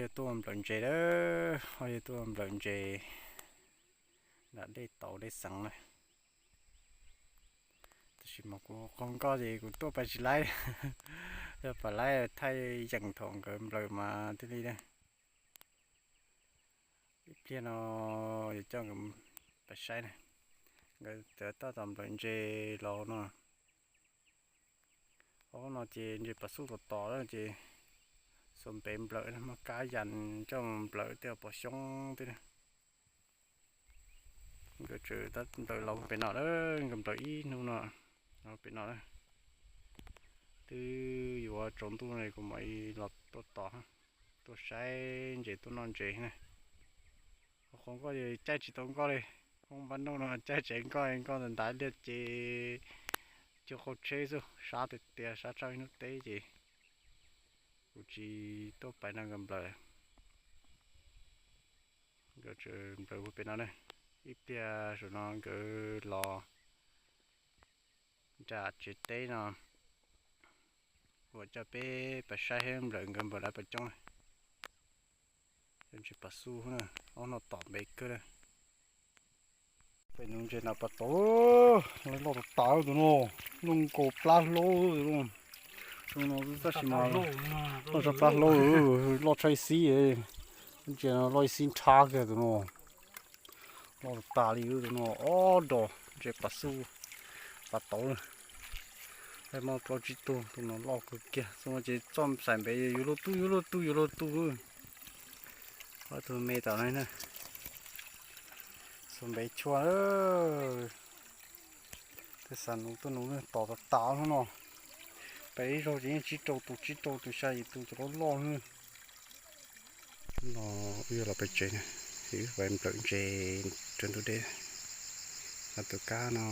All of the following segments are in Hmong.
Tuaj nplawm ntses lawm, ho yog tuaj nplawm ntses nram dej tauv dej xeev na. Tab sis mas kuv qaug nkoj ces kuv tuaj pais tsis laib, yog pais laib thaij yeem thaum nkawd nplawm mas thiaj li na. Ib pliag no yuav coj nkawd pais saib na, nkawd tab tom nplawm ntses los no. Ob no ces ntses pas xuj tom tom na ces xuas npev nplawm, muab kab yas coj mus nplawm tej pos xyoob thiab na. Nkawd tseem nplawm los pem no na, nkawd nplawm ib hnub no, pem no na. Twb yuav tsaus ntuj no kuv mam li los tuaj tos, tuaj saib ntses tuaj noj ntses na. Qaug nkoj ces caij tsis tau nkoj li, hoob npab noj no caij tsev nkoj, nkoj ntawd ntawd liaj ces cuag qaug tsheb xwb, sab tiag tiag, sab tshaj ib hnub teb ces kuv tsis tuaj pais nrog nkawd nplawm. Nkawd tseem nplawm pem no ne, ib pliag saum no nkawd los nram tsev teb no, kuv coj peb pais saib thiab nplawm nkawd nplawm lawv pos coob na. Ntses pas xuj na, ob no tom npe kawg na. Pem no ntses na pas tauv, loj tas tas tus no, loj nkaus plab hlaub tus no. Tus no tab sis mas loj tshaj plab hlaub, loj tshaj ib xib, ntses no loj ib xib nrhab kiag tus no. Loj tas li tus no, ob dos ntses pas xuj pas tauv na. Muaj plaub tsib tug, tus no loj kawg kiag, xyoo no ces txoj xaim npev yuav luag tug yuav luag tug yuav luag tug. Ob tug me tom no na, xuas npev chua. Tej xav nuv tuaj nuv tom tas tas hnub no. Pem ib zaug ces yeej tsib rau tus, tsib rau tus, xya yim tus cov loj loj xwb. No wb yuav los pem tsev na, wb pais nplawm ntses rau ntug dej. Tus kab no,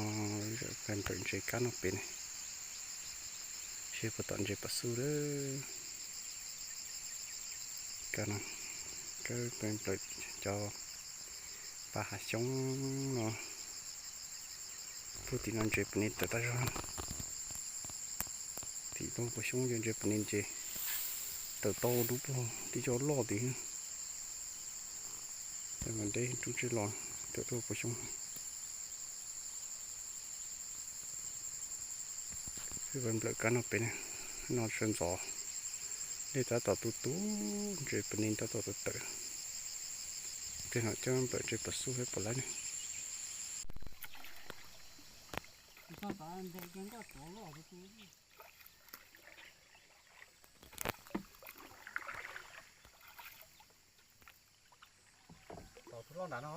pais nplawm ntses kab no pem ne, seb puas tom ntses pas xuj lawm. Kab no, kab pais nplawm cov pab hav xyoob no. Puag tim no ntses pas nis tawm tag zog. Tim lub pos xyoob yog ntses pas nis ces tawm tau dub puag tim cov loj tim. Ces mas deb rub tsij los tawm tuaj pos xyoob. Wb pais nplawm kab no pem ne, no sawv ntxov, dej tab tom tu tu, ntses pas nis tab tom tawm tawm. Tej no coj nplawm ntses pas xuj thiab puas laib ne. Tom tus loj nram no.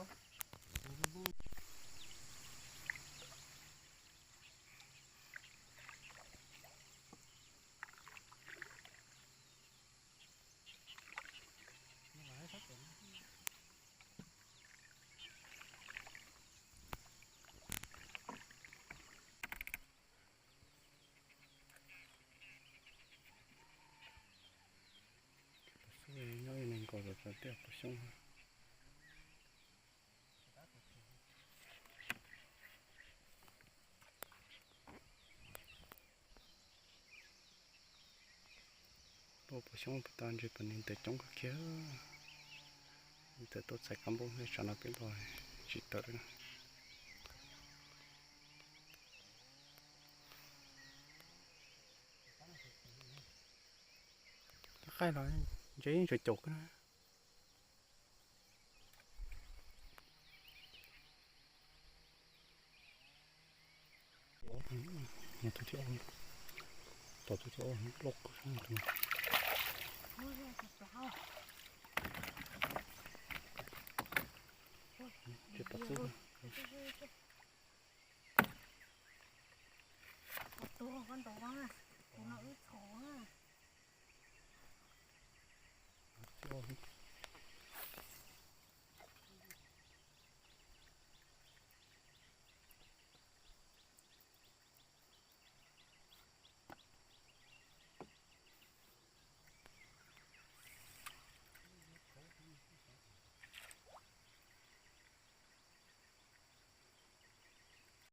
Nyob li nees nkaum rau tej pos xyoob. Tuaj pos xyoob puas tau ntses pas nis tawm coob kawg kiag. Tawm tuaj txhais kab npauj, tsam no peb los tsis tawm. Qaij los ntses yeej tseem caum kawg na. Tus thib ob, tom tus thib ob loj kawg tus. Ces pom xwb.